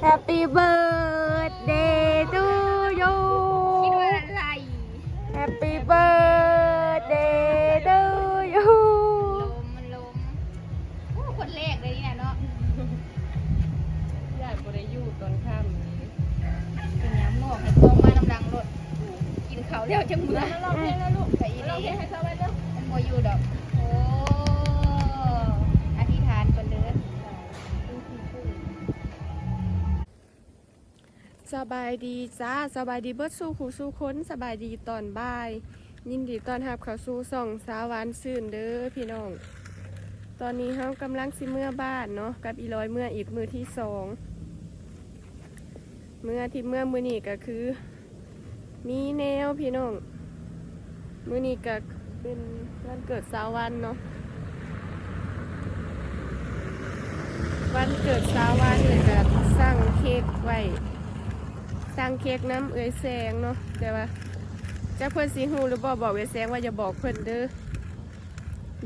Happy birthday to you. ຄິດວ່າອະໄລ? Happy birthday to you. ລົມ ລົມ. ໂອ້ ຄົນແລກເລີຍນີ້ນະເນາະ. ຢ້ານບໍ່ໄດ້ຢູ່ຕອນຄ່ຳນີ້. ເປັນຫຍັງ ໝອກໃຫ້ຊອງມານຳຫຼັງໂລດ. ກິນເຂົ້າແລ້ວຈັ່ງເມືອ. ມາຮ້ອງເພງແລ້ວລູກ. ໄປອີ່ຫຼີ. ຮ້ອງເພງໃຫ້ຊາວບ້ານເດີ້. ມັນບໍ່ຢູ່ດອກ. ໂອ້ ອະທິຖານກ່ອນເດີ້. ສະບາຍດີຈ້າ ສະບາຍດີເບິດສູ່ຜູ້ສູ່ຄົນ ສະບາຍດີຕອນບ່າຍ. ຍິນດີຕ້ອນຮັບເຂົ້າສູ່ຊ່ອງສາວຫວານຊື່ນເດີ້ພີ່ນ້ອງ. ຕອນນີ້ເຮົາກຳລັງຊິເມືອບ້ານເນາະ ກັບອີຫຼອຍເມືອອີກມື້ທີສອງ. ເມືອທີ່ເມືອມື້ນີ້ກໍຄືມີແນວພີ່ນ້ອງ. ມື້ນີ້ກໍເປັນວັນເກີດສາວຫວານເນາະ. ວັນເກີດສາວຫວານ ແລ້ວກໍສັ່ງເຄັກໄວ້. ສັ່ງເຄັກນຳເອື້ອຍແສງເນາະ ແຕ່ວ່າຈັກເພິ່ນຊິຮູ້ຫຼືບໍ່ ບອກເອື້ອຍແສງວ່າຢ່າບອກເພິ່ນເດີ້.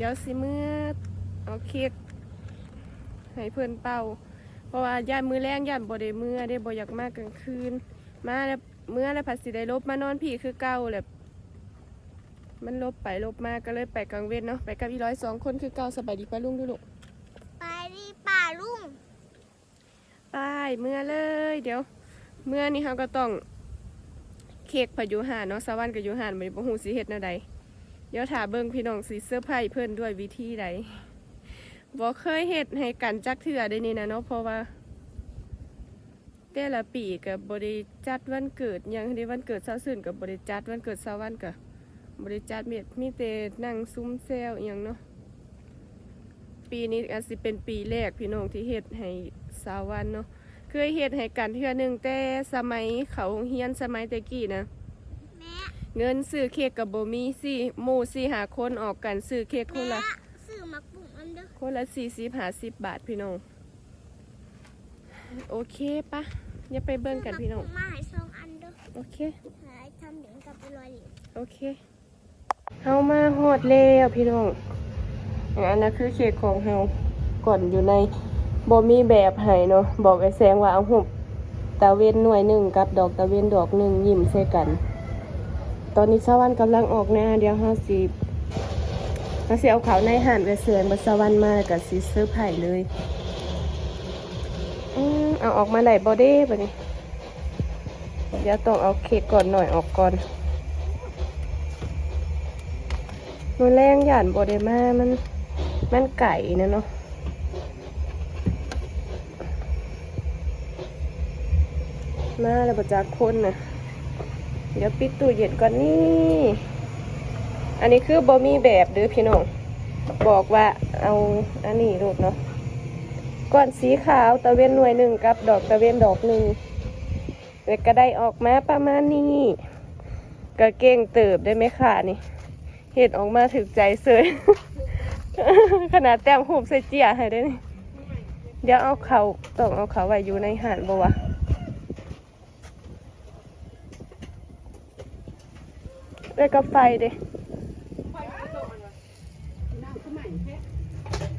ດຽວຊິເມືອເອົາເຄັກໃຫ້ເພິ່ນເປົ່າ ເພາະວ່າຢ້ານມື້ແລງຢ້ານບໍ່ໄດ້ເມືອເດ້ ບໍ່ຢາກມາກາງຄືນ. ມາແລ້ວ ເມືອແລ້ວພັດຊິໄດ້ຫຼົບມານອນພີ້ຄືເກົ່າ ແລ້ວມັນຫຼົບໄປຫຼົບມາ ກໍເລີຍໄປກາງເວັນເນາະ. ໄປກັບອີຫຼອຍສອງຄົນຄືເກົ່າ. ສະບາຍດີປ້າລຸງດູລູກ. ສະບາຍດີປ້າລຸງ. ໄປເມືອເລີຍ. ດຽວເມືອນີ້ເຮົາກໍຕ້ອງ ເຄັກເພິ່ນຢູ່ຮ້ານເນາະ ສາວຫວານກໍຢູ່ຮ້ານ ບໍ່ຮູ້ຊິເຮັດແນວໃດ. ດຽວຖ້າເບິ່ງພີ່ນ້ອງຊິເຊີໄພຣສ໌ເພິ່ນດ້ວຍວິທີໃດ. ບໍ່ເຄີຍເຮັດໃຫ້ກັນຈັກເທື່ອເດ້ນີ້ນະເນາະ ເພາະວ່າແຕ່ລະປີກໍບໍ່ໄດ້ຈັດວັນເກີດຫຍັງເດ້. ວັນເກີດສາວຊື່ນກໍບໍ່ໄດ້ຈັດ ວັນເກີດສາວຫວານກໍ ບໍ່ໄດ້ຈັດ ມີ ມີແຕ່ນັ່ງຊຸມແຊວອີ່ຫຍັງເນາະ. ປີນີ້ອາດຊິເປັນປີແລກພີ່ນ້ອງທີ່ເຮັດໃຫ້ສາວຫວານເນາະ. ເຄີຍເຮັດໃຫ້ກັນເທື່ອໜຶ່ງແຕ່ສະໄໝເຂົ້າໂຮງຮຽນ ສະໄໝແຕ່ກີ້ນະ. ແມ່ ເງິນຊື້ເຄັກກໍບໍ່ມີ ສີ່ ໝູ່ສີ່ຫ້າຄົນອອກກັນຊື້ເຄັກຄົນລະ ແມ່ ຊື້ໝາກປຸ້ງອັນເດີ ຄົນລະສີ່ສິບຫ້າສິບບາດພີ່ນ້ອງ. ໂອເຄປະ ດຽວໄປເບິ່ງກັນພີ່ນ້ອງ. ຊື້ໝາກປຸ້ງມາໃຫ້ສອງອັນເດີ. ໂອເຄ ໃຫ້ທຳເຫຼັງກັບລອຍເຫຼັງ. ໂອເຄ ເຮົາມາຮອດແລ້ວພີ່ນ້ອງ. ອັນນັ້ນຄືເຄັກຂອງເຮົາ ກ່ອນຢູ່ໃນ ບໍ່ມີແບບໃຫ້ເນາະ. ບອກໄອ້ແສງວ່າເອົາຮູບຕາເວັນໜ່ວຍໜຶ່ງກັບດອກຕາເວັນດອກໜຶ່ງຍິ້ມໃສ່ກັນ. ຕອນນີ້ສາວຫວານກຳລັງອອກນາ ດຽວເຮົາຊິ ເຮົາຊິເອົາເຂົ້າໃນຮ້ານເອື້ອຍແສງ ບັດສາວຫວານມາແລ້ວກໍຊິເຊີໄພຣສ໌ເລີຍ. ອືມ ເອົາອອກມາໄດ້ບໍ່ເດບັດນີ້? ດຽວຕ້ອງເອົາເຄັກກ້ອນໜ້ອຍອອກກ່ອນ. ມື້ແລງຢ້ານບໍ່ໄດ້ມາ ມັນ ມັນໄກນະເນາະ. ມາແລ້ວບໍ່ຈັກຄົນນະ. ດຽວປິດຕູ້ເຢັນກ່ອນນີ້. ອັນນີ້ຄືບໍ່ມີແບບເດີພີ່ນ້ອງ. ບອກວ່າເອົາອັນນີ້ໂລດເນາະ. ກ້ອນສີຂາວ ຕາເວັນໜ່ວຍໜຶ່ງກັບດອກຕາເວັນດອກໜຶ່ງ. ແລ້ວກໍໄດ້ອອກມາປະມານນີ້. ກໍເກັ່ງເຕີບເດ້ແມ່ຄ້ານີ້. ເຮັດອອກມາຖືກໃຈເສີຍ. ຂະໜາດແຕ້ມຮູບໃສ່ເຈ້ຍໃຫ້ເດ້ນີ້. ດຽວເອົາເຂົ້າ ຕ້ອງເອົາເຂົ້າໄວ້ຢູ່ໃນຮ້ານບໍ່ວະ? ແລ້ວກໍໄຟເດ້?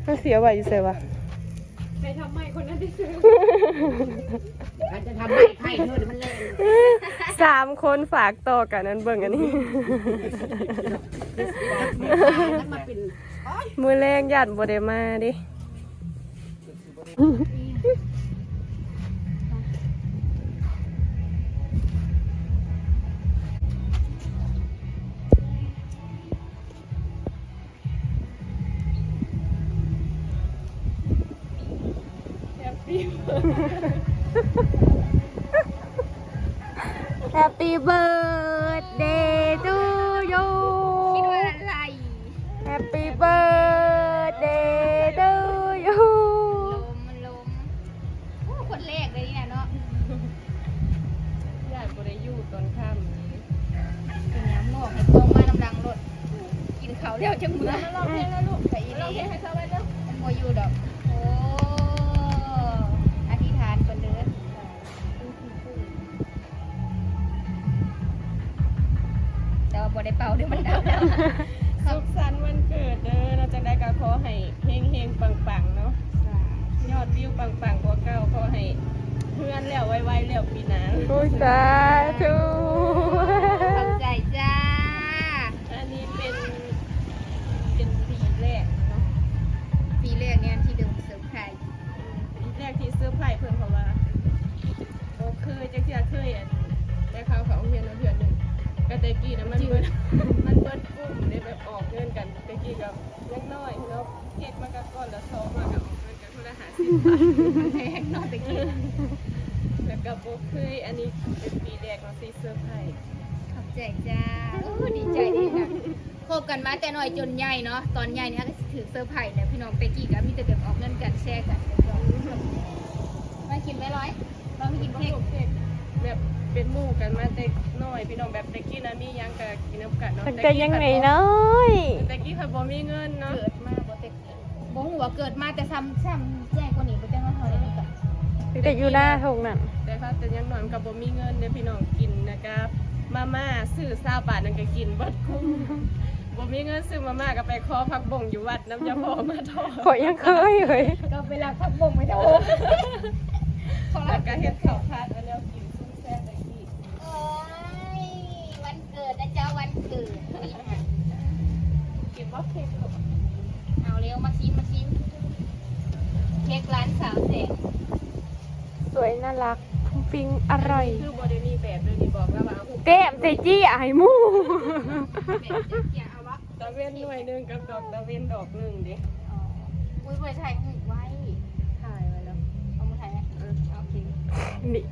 ເຮົາຊິເອົາໄວ້ຢູ່ໃສວະ? ໃຫ້ທຳໃໝ່ຄົນນັ້ນໄດ້ຊື້. ອາດຈະທຳໃໝ່ໄຟເທື່ອມັນແລງ. ສາມຄົນຝາກຕໍ່ກັນ ອັນເບິ່ງອັນນີ້. ມັນມາເປັນ ມື້ແລງຢ້ານບໍ່ໄດ້ມາເດ້. Happy birthday to you. ຄິດວ່າອະໄລ? Happy birthday to you. ລົມ ມັນລົມ. ໂອ້ ຄົນແລກເລີຍນີ້ນະເນາະ. ຢ້ານບໍ່ໄດ້ຢູ່ຕອນຄ່ຳນີ້. ເປັນຫຍັງ ໝອກໃຫ້ຊອງມານຳຫຼັງໂລດ. ກິນເຂົ້າແລ້ວຈັ່ງເມືອ. ມາຮ້ອງເພງແລ້ວລູກ. ໄປອີ່ຫຼີ. ຮ້ອງເພງໃຫ້ຊາວບ້ານເດີ້. ມັນບໍ່ຢູ່ດອກ. ໂອ້ ອະທິຖານກ່ອນເດີ້. ແຕ່ວ່າບໍ່ໄດ້ເປົ່າເດີ້ ມັນດັບແລ້ວ. ສຸກສັນວັນເກີດເດີ້ເນາະ. ຈັ່ງໃດກໍຂໍໃຫ້ເຮັງໆ ປັ ໂອ້ຍ ສາທຸ ຂອບໃຈຈ້າ. ອັນນີ້ເປັນ ເປັນປີແລກເນາະ ປີແລກໃນອັນທີ່ໂດນເຊີໄພ ປີແລກທີ່ເຊີໄພເພິ່ນ ເພາະວ່າບໍ່ເຄີຍຈັກເທື່ອ ເຄີຍອັນໄດ້ເຂົ້າ ເຂົ້າໂຮງຮຽນເທື່ອໜຶ່ງ ກໍແຕ່ກີ້ນະ ມັນເບິດ ມັນເບິດກຸ່ມເດ້ ແບບອອກເງິນກັນ ແຕ່ກີ້ກໍຍັງນ້ອຍເນາະ ເຮັດມາກໍກ້ອນລະສອງ ມາກໍອອກເງິນກັນຄົນລະຫ້າສິບບາດ ແພງເນາະແຕ່ກີ້ ແລ້ວກໍບໍ່ເຄີຍ ອັນນີ້ເປັນປີແລກເນາະທີ່ເຊີໄພ. ຂອບໃຈຈ້າ. ໂອ້ ດີໃຈເດ້ນະ. ຄົບກັນມາແຕ່ນ້ອຍຈົນໃຫຍ່ເນາະ ຕອນໃຫຍ່ນີ້ເຮົາກໍຊິຖືກເຊີໄພແຫຼະພີ່ນ້ອງ. ແຕ່ກີ້ກໍມີແຕ່ແບບອອກເງິນກັນແຊກັນ. ມາກິນໄປລອຍ ລອງກິນເຄັກ ແບບເປັນໝູ່ກັນມາແຕ່ນ້ອຍພີ່ນ້ອງ ແບບແຕ່ກີ້ນະມີຫຍັງກໍກິນນຳກັນເນາະ ຕັ້ງແຕ່ຍັງນ້ອຍໆ ແຕ່ກີ້ເຂົາບໍ່ມີເງິນເນາະ ເກີດມາບໍ່ແຕ່ ບໍ່ຮູ້ວ່າເກີດມາແຕ່ຊ້ຳ ຊ້ຳໃຫຍ່ກວ່ານີ້ບໍ່ຈັກວ່າເທົ່າໃດ ຕັ້ງແຕ່ຢູ່ນາທົ່ງນັ້ນ ແຕ່ເຮົາແຕ່ຍັງນ້ອຍມັນກໍບໍ່ມີເງິນເດ້ພີ່ນ້ອງ ກິນນະກະມາມ່າຊື້ຊາວບາດນັ້ນກໍກິນເບິດຄຸ້ມ ບໍ່ມີເງິນຊື້ມາມ່າກໍໄປຂໍຜັກບົ້ງຢູ່ວັດນຳເຈົ້າພໍ່ມາທອດ ຂ້ອຍຍັງເຄີຍເລີຍ ກໍໄປລັກຜັກບົ້ງໄປທອດ ແລ້ວກໍເຮັດເຂົ້າຜັດ ແລ້ວກິນຊຸມແຊບໄດ້ກິນ. ໂອ້ຍ ວັນເກີດນະເຈົ້າ ວັນເກີດ ກິນບໍ່ເຄັກລູກ ເອົາເລັວ ມາຊີມ ມາຊີມ ເຄັກຮ້ານສາວແສງ ສວຍ ໜ້າລັກ ຟຸ້ງຟິ້ງ ອະຮ່ອຍ ຄືບໍ່ໄດ້ມີແບບເລີຍນີ້ ບອກລາວວ່າເອົາຮູບ ແຕ້ມໃສ່ເຈ້ຍໃຫ້ໝູ່ ແບບເຈ້ຍເອົາວະ ຕາເວັນໜ່ວຍໜຶ່ງກັບດອກຕາເວັນດອກໜຶ່ງເດ້. ອໍ ອຸ້ຍ ບໍ່ໄດ້ຖ່າຍຮູບໄວ້ ຖ່າຍໄວ້ແລ້ວ ເອົາມາຖ່າຍໃຫ້ ເອີ ໂອເຄ ນີ້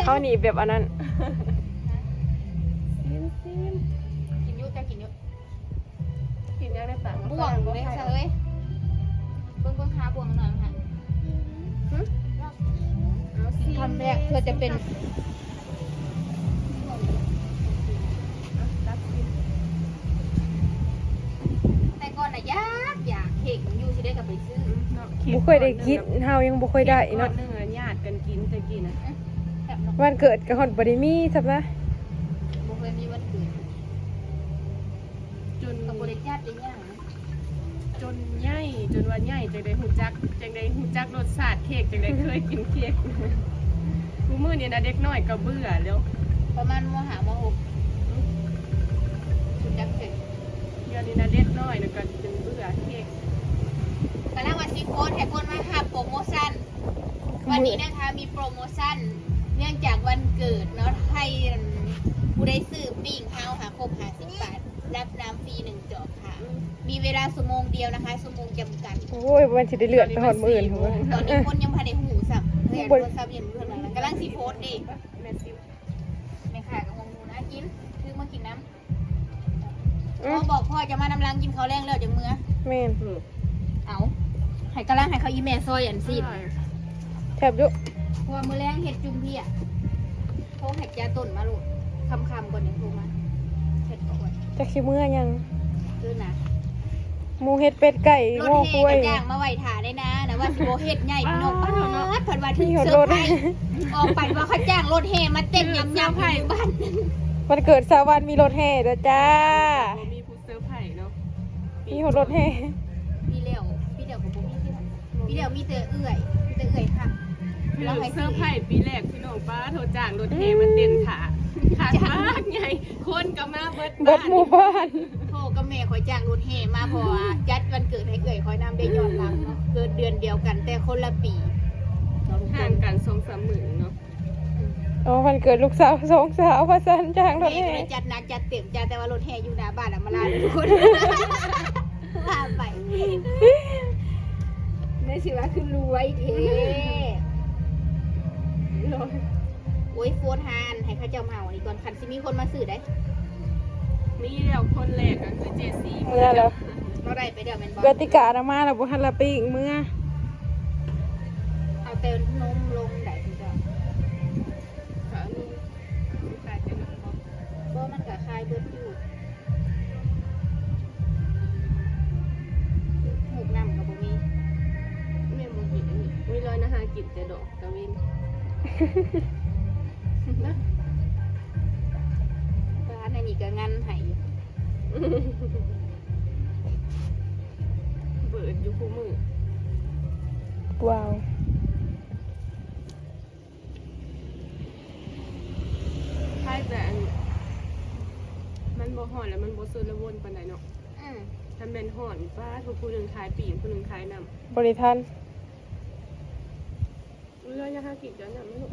ເຮົານີ້ແບບອັນນັ້ນ ຊີມ ຊີມ ກິນຢູ່ ເຈົ້າກິນຢູ່ ກິນຫຍັງໃນປາກ ບ່ວງເດ້ ເອີຍ ເບິ່ງ ເບິ່ງຫາບ່ວງໜ້ອຍຫັ້ນ ຫຶ ກິນຄຳແລກເພື່ອຈະເປັນ ແຕ່ກ່ອນນະຢາກ ຢາກເຄັກຢູ່ຊິໄດ້ກໍໄປຊື້ ບໍ່ເຄີຍໄດ້ກິນ ເຮົາຍັງບໍ່ເຄີຍໄດ້ເນາະ ເຄັກກ້ອນໜຶ່ງອະຍາດກັນກິນແຕ່ກີ້ນະ ອື ແຊບເນາະ ວັນເກີດກໍຮອດບໍ່ໄດ້ມີຊ້ຳນະ ບໍ່ເຄີຍມີວັນເກີດ ຈົນ ກໍບໍ່ໄດ້ຈັດໄດ້ຫຍັງ ຈົນໃຫຍ່ ຈົນວ່າໃຫຍ່ຈັ່ງໄດ້ຮູ້ຈັກ ຈັ່ງໄດ້ຮູ້ຈັກລົດຊາດເຄັກ ຈັ່ງໄດ້ເຄີຍກິນເຄັກ ທຸກມື້ນີ້ນະເດັກນ້ອຍກໍເບື່ອແລ້ວ ປະມານ ມໍຫ້າ ມໍຫົກ ຮູ້ຈັກເຄັກ ດຽວນີ້ນະເດັກນ້ອຍນະກໍຈົນເບື່ອເຄັກ ກຳລັງວ່າຊິໂພສໃຫ້ຄົນມາຮັບໂປຣໂມຊັນ ວັນນີ້ນະຄະມີໂປຣໂມຊັນ ເນື່ອງຈາກວັນເກີດເນາະ ໃຫ້ ອັນ ຜູ້ໃດຊື້ປີ້ງເຮົາຫາຄົບຫ້າສິບບາດ ຮັບນ້ຳຟຣີໜຶ່ງຈອກ ມີເວລາຊົ່ວໂມງດຽວນະຄະ ຊົ່ວໂມງຈຳກັດ ໂອ້ຍ ບໍ່ແມ່ນຊິໄດ້ເລື່ອນໄປຮອດມື້ອື່ນພຸ້ນ ຕອນນີ້ຄົນຍັງບໍ່ທັນໄດ້ຮູ້ຊ້ຳ ເລື່ອນບໍ່ ໂທລະສັບຍັງຢູ່ເບື້ອງຫຼັງ ກຳລັງຊິໂພສເດ້ ແມ່ນຊິ ແມ່ຄ້າກໍງງຢູ່ນະ ກິນ ຖືມາກິນນຳ ອື ພໍ່ບອກພໍ່ຈະມານຳຫຼັງ ກິນເຂົ້າແລງແລ້ວຈັ່ງເມືອ ແມ່ນ ເອົາ ໃຫ້ກຳລັງໃຫ້ເຂົາອີ່ແມ່ຊອຍອັນຊີ້ນ ແຊບຢູ່ ເພາະວ່າມື້ແລງເຮັດຈຸ່ມເພຍ ໂທໃຫ້ຈ້າຕົ້ນມາໂລດ ຄ່ຳໆກ່ອນຈັ່ງໂທມາ ເຮັດກ່ອນ ຈັກຊິເມືອຫຍັງ ເອີນະ ໝູເຮັດ ເປັດ ໄກ່ ງົວ ຄວາຍ ຈ້າງມາໄວ້ຖ້າໄດ້ນານະ ວ່າຊິບໍ່ເຮັດໃຫຍ່ພີ່ນ້ອງ ປາດ ເພິ່ນວ່າຖືກເຊີໄພ ອອກໄປວ່າເຂົາຈ້າງລົດແຫ່ມາເຕັ້ນຍັບໆຢູ່ບ້ານ ວັນເກີດສາວວັນມີລົດແຫ່ເດີຈ້າ ບໍ່ມີຜູ້ເຊີໄພເນາະ ມີຮອດລົດແຫ່ ປີແລ້ວ ປີແລ້ວກໍບໍ່ມີຄືກັນ ປີແລ້ວມີແຕ່ເອື້ອຍ ມີແຕ່ເອື້ອຍພັກ ເຊີໄພປີແລກ ພີ່ນ້ອງ ປ້າໂທຈ້າງລົດແຫ່ມາເຕັ້ນຖ້າ ຄັກມາກໃຫຍ່ ຄົນກໍມາເບິດ ເບິດໝູ່ບ້ານ ພໍ່ກັບແມ່ຂ້ອຍຈ້າງລົດແຫ່ມາ ເພາະວ່າຈັດວັນເກີດໃຫ້ເອື້ອຍຂ້ອຍນຳ ໄດ້ຍ້ອນຫຼັງເນາະ ເກີດເດືອນດຽວກັນແຕ່ຄົນລະປີ ຫ່າງກັນສອງສາມມື້ເນາະ ອໍ ວັນເກີດລູກສາວສອງສາວວ່າຊັ້ນ ຈ້າງລົດແຫ່ ແມ່ກໍໄດ້ຈັດໜັກຈັດເຕັມຈ້າ ແຕ່ວ່າລົດແຫ່ຢູ່ໜ້າບ້ານລະມາລາທຸກຄົນ ວ່າໄປ ແມ່ຊິວ່າຄືລວຍແທ້ ໂອ້ຍ ໂຟນຫາໃຫ້ເຂົາເຈົ້າເໝົານີ້ກ່ອນ ຄັນຊິມີຄົນມາຊື້ໄດ໋ ມີແລ້ວຄົນແລກກໍຄືເຈຊີ ເມືອແລ້ວ ບໍ່ໄດ້ໄປແລ້ວແມ່ນບໍ່ ກະຕິການະມາແລ້ວ ບໍ່ທັນລະປີ້ງເມືອ ເອົາແຕ່ນົມລົງໄດ໋ ເຂົາເຈົ້າ ຂາຍແຕ່ນົມບໍ່ ບໍ່ ມັນກໍຂາຍເບິດຢູ່ ຮູບນ້ຳກໍບໍ່ມີ ແມ່ນບໍ່ກິນອັນນີ້ ມີລອຍນະຫາກິນແຕ່ດອກຕາເວັນ ນະ ບ້ານໃນນີ້ກໍງັນໃຫ້ຢູ່ ເບີດຢູ່ຄູ່ມື້ ວ້າວ. ແຕ່ອັນ ມັນບໍ່ຮ້ອນ ແລ້ວມັນບໍ່ຊົນລະວົນປານໃດເນາະ. ອືມ ຖ້າແມ່ນຮ້ອນ ປ້າໂທ້ ຜູ້ໜຶ່ງຂາຍປີ້ງ ຜູ້ໜຶ່ງຂາຍນ້ຳ ບໍ່ໄດ້ທັນ. ເວລາຢາກຫາກິນຈານນ້ຳໃຫ້ລູກ.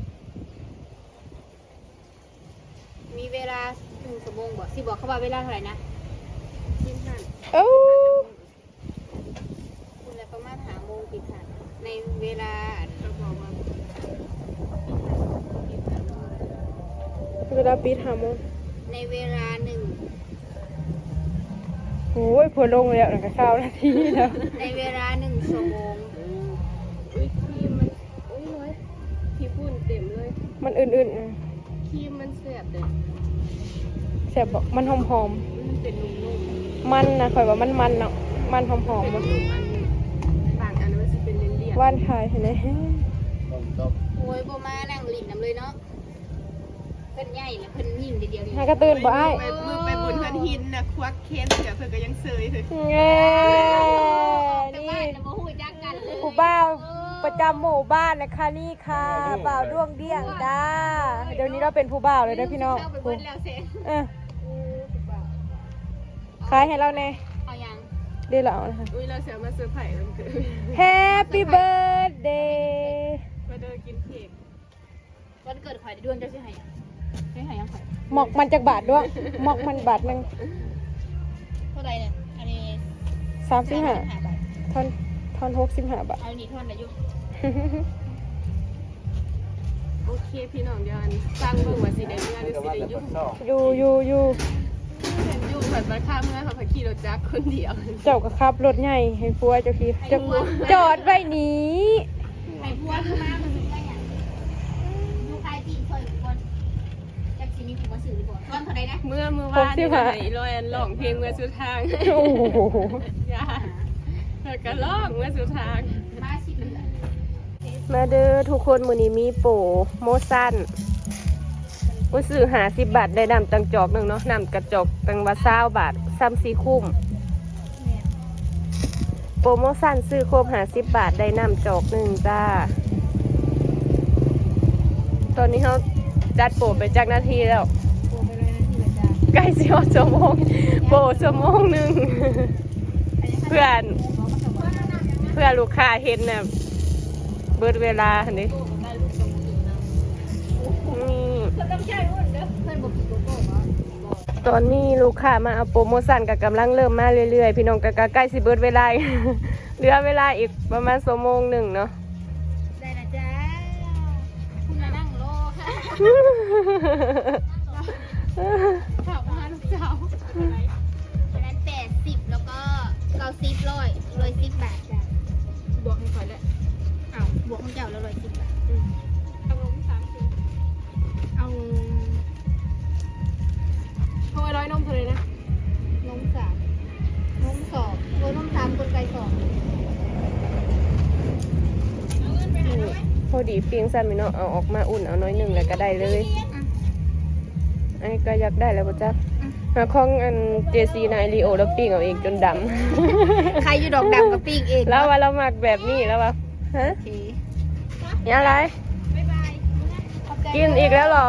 ມີເວລາໜຶ່ງຊົ່ວໂມງບໍ່? ຊິບອກເຂົາວ່າເວລາເທົ່າໃດນະ? ສິບຫ້າ. ເອົ້າ ພຸ້ນແຫຼະ ປະມານຫ້າໂມງປິດຮ້ານ ໃນເວລາ ເວລາປິດຫ້າໂມງ ໃນເວລາໜຶ່ງ ໂອ້ຍ ເພິ່ນລົງແລ້ວນະ ກະຊາວນາທີແລ້ວ ໃນເວລາໜຶ່ງຊົ່ວໂມງ. ເອີ ເອີ ຄຣີມມັນ ໂອ້ຍ ຂີ້ຝຸ່ນເຕັມເລີຍ ມັນອື່ນໆ. ອືມ ຄຣີມມັນແຊບເດ້. ແຊບບໍ່? ມັນຫອມໆ ມັນເປັນນຸ່ມໆ ມັນນະ ຂ້ອຍວ່າມັນໆເນາະ ມັນຫອມໆ ເປັນນຸ່ມໆ ອັນບາງອັນມັນຊິເປັນລຽບໆ ຫວານຄາຍຫັ້ນແຫຼະ. ໂອ້ຍ ບໍ່ມານັ່ງຫຼິ້ນນຳເລີຍເນາະ ເພິ່ນໃຫຍ່ແລ້ວ ເພິ່ນຍິງແຕ່ດຽວນີ້ ຫາກະຕື່ນບໍ່ອ້າຍ? ມື້ໄປ ມື້ໄປບຸນເຮືອນຫີນນະ ຄວັກແຂນເສື້ອເພິ່ນກະຍັງເຊີຍເລີຍ. ແນ່ ນີ້ ຜູ້ບ່າວປະຈຳໝູ່ບ້ານນະຄະ ນີ້ຄ່ະ ບ່າວດວງດ່ຽງຈ້າ. ດຽວນີ້ລາວເປັນຜູ້ບ່າວແລ້ວເດີພີ່ນ້ອງ. ເອີ ຂາຍໃຫ້ລາວແນ່. ເອົາຫຍັງ? ເດ້ລາວເອົານະ. ອຸ້ຍ ລາວຊິເອົາມາເຊີໄພວັນເກີດ. Happy birthday ມາເດີກິນເຄ້ກ. ວັນເກີດຂ້ອຍເດືອນ ເຈົ້າຊິໃຫ້ຫຍັງ? ໃຫ້ ໃຫ້ຫຍັງຂ້ອຍ? ໝອກມັນຈັກບາດດ້ວຍ? ໝອກມັນບາດໜຶ່ງ. ເທົ່າໃດນີ້? ອັນນີ້ ສາມສິບຫ້າ ສາມສິບຫ້າບາດ. ທອນ ທອນຫົກສິບຫ້າບາດ. ເອົານີ້ທອນໄດ້ຢູ່. ໂອເຄພີ່ນ້ອງ ດຽວອັນ ຟັງເບິ່ງວ່າຊິໄດ້ເມືອ ຫຼື ຊິໄດ້ຢູ່. ຢູ່ ຢູ່ ຢູ່. ຢູ່ ເພິ່ນບັດພາເມືອ ເຮົາພັດຂີ່ລົດຈັກຄົນດຽວ. ເຈົ້າກະຂັບລົດໃຫຍ່ໃຫ້ຜົວເຈົ້າຂີ່. ໃຫ້ຜົວ ຈອດໄວ້ນີ້. ໃຫ້ຜົວມາ ມັນຊິໄປຫຍັງ? ຢູ່ຂາຍປີ້ງຊ່ອຍຄົນ ຈັກຊິມີຜູ້ມາຊື້ຫຼືບໍ່? ຕອນເທົ່າໃດນະ? ເມື່ອ ເມື່ອວານນີ້ ຮ້ອງເພງເມືອສຸດທາງ. ໂອ້ໂຫ ຢ່າ ແລ້ວກະຮ້ອງເມືອສຸດທາງ. ມາຊິເດືອນ. ມາເດີທຸກຄົນ ມື້ນີ້ມີໂປໂມຊັນ. ອຸ້ຍ ຊື້ຫ້າສິບບາດໄດ້ນ້ຳຕັ້ງຈອກໜຶ່ງເນາະ ນ້ຳກະຈອກຕັ້ງວ່າຊາວບາດ ສ່ຳຊິຄຸ້ມ. ໂປໂມຊັນຊື້ຄົບຫ້າສິບບາດໄດ້ນ້ຳຈອກໜຶ່ງຈ້າ. ຕອນນີ້ເຮົາຈັດໂປໄປຈັກນາທີແລ້ວ? ໂປໄປຮ້ອຍນາທີແລ້ວຈ້າ. ໃກ້ຊິຮອດຊົ່ວໂມງ ໂປຊົ່ວໂມງໜຶ່ງ. ເພື່ອ ເພື່ອລູກຄ້າເຫັນນະ ເບິດເວລາຫັ້ນເດ້. ອືມ ຕອນນີ້ລູກຄ້າມາເອົາໂປໂມຊັນກະກຳລັງເລີ່ມມາເລື້ອຍໆ ພີ່ນ້ອງ ກະ ກະໃກ້ຊິເບິດເວລາ ເຫຼືອເວລາອີກປະມານຊົ່ວໂມງໜຶ່ງເນາະ. ໄດ້ລະຈ້າ. ຄຸນມານັ່ງລໍ ຖາມຫາລູກສາວ. ອັນນັ້ນແປດສິບ ແລ້ວກໍເກົ້າສິບ ຮ້ອຍ ຮ້ອຍສິບບາດ. ບວກໃຫ້ຂ້ອຍແຫຼະ. ເອົາ ບວກຂອງເຈົ້າແລ້ວ ຮ້ອຍສິບບາດ. ອືມ ເອົາລົງສາມສິບ. ເອົາ ໂທໄອ້ຮ້ອຍ ນົມເທົ່າໃດນະ? ນົມສາມ ນົມສອງ ໂອ້ ນົມສາມ ກົນໄກສອງ. ພໍດີປີ້ງຊັ້ນແມ່ນເນາະ ເອົາອອກມາອຸ່ນເອົາໜ້ອຍໜຶ່ງແລ້ວກະໄດ້ເລີຍ. ອັນນີ້ກະຢາກໄດ້ແລ້ວບໍ່ຈັກ. ຫາຂອງອັນເຈຊີນາຍລີໂອ ລາວປີ້ງເອົາເອງຈົນດຳ. ໃຄຢູ່ດອກ ດຳກະປີ້ງເອງ. ລາວວ່າລາວມັກແບບນີ້ ລາວວ່າ ຮະ? ໂອເຄ ມີອະໄລ? ບາຍບາຍ. ກິນອີກແລ້ວເຫລອ?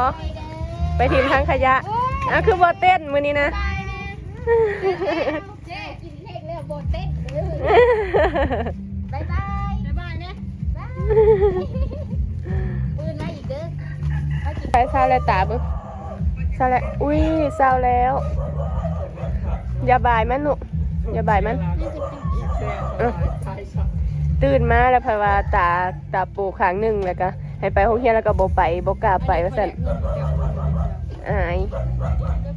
ໄປເດີ ໄປຖິ້ມຖັງຂະຫຍະ. ໂອ້ຍ ອ້າວ ຄືບໍ່ເຕັ້ນມື້ນີ້ນະ? ບາຍບາຍນະ. ເຈ້ ກິນເຄ້ກແລ້ວບໍ່ເຕັ້ນເດີ. ບາຍບາຍ ບາຍບາຍນະ. ບາຍ ມື້ອື່ນມາອີກເດີ. ໄປຊາວແລ້ວຕາເບິ່ງ ຊາວແລ້ວ. ອຸ້ຍ ຊາວແລ້ວ. ຢ່າບາຍມັນລູກ ຢ່າບາຍມັນ. ເອີ ຕື່ນມາແລ້ວ ເພິ່ນວ່າຕາ ຕາໂປຂ້າງໜຶ່ງ ແລ້ວກະໃຫ້ໄປໂຮງຮຽນ ແລ້ວກະບໍ່ໄປ ບໍ່ກ້າໄປວ່າຊັ້ນ. ອາຍ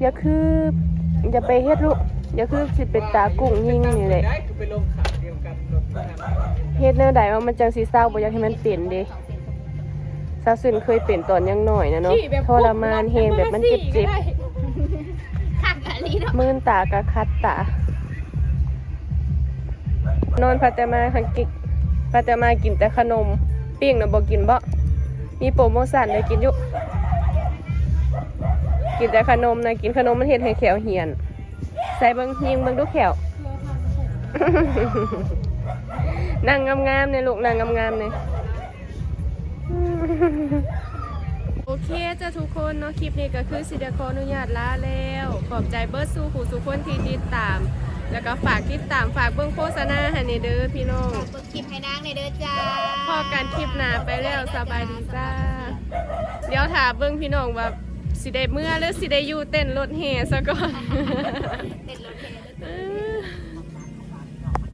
ຢ່າຄື ຢ່າໄປເຮັດລູກ ຢ່າຄືຊິເປັນຕາກຸ້ງຍິງນີ້ແຫຼະ. ເຮັດແນວໃດວ່າມັນຈັ່ງຊິເຊົາ ບໍ່ຢາກໃຫ້ມັນເປັນເດ້. ສາວຊື່ນເຄີຍເປັນຕອນຍັງນ້ອຍນະເນາະ ທໍລະມານແຮງ ແບບມັນເຈັບໆ. ຄັກອີ່ຫຼີເນາະ. ມື່ນຕາກະຄັດຕາ. ນອນພັດແຕ່ມາ ຄັນກິນ ພັດແຕ່ມາກິນແຕ່ຂະໜົມ. ປີ້ງນະບໍ່ກິນບໍ? ມີໂປໂມຊັນໄດ້ກິນຢູ່. ກິນແຕ່ຂະໜົມນະ ກິນຂະໜົມມັນເຮັດໃຫ້ແຂ້ວຫ້ຽນ. ໃສ່ເບິ່ງ ຍິງເບິ່ງດູແຂ້ວ. ນັ່ງງາມໆແນ່ລູກ ນັ່ງງາມໆແນ່. ໂອເຄຈ້າທຸກຄົນເນາະ ຄລິບນີ້ກໍຄືຊິໄດ້ຂໍອະນຸຍາດລາແລ້ວ. ຂອບໃຈເບິດສູ່ຜູ້ສູ່ຄົນທີ່ຕິດຕາມ ແລ້ວກໍຝາກຕິດຕາມ ຝາກເບິ່ງໂຄສະນາໃຫ້ແດ່ເດີພີ່ນ້ອງ. ເບິ່ງຄລິບໃຫ້ນາງແດ່ເດີຈ້າ. ພໍ້ກັນຄລິບໜ້າໄປແລ້ວ ສະບາຍດີຈ້າ. ດຽວຖ້າເບິ່ງພີ່ນ້ອງວ່າຊິໄດ້ເມືອ ຫຼື ຊິໄດ້ຢູ່ເຕັ້ນລົດແຫ່ສາກ່ອນ. ເຕັ້ນລົດແຫ່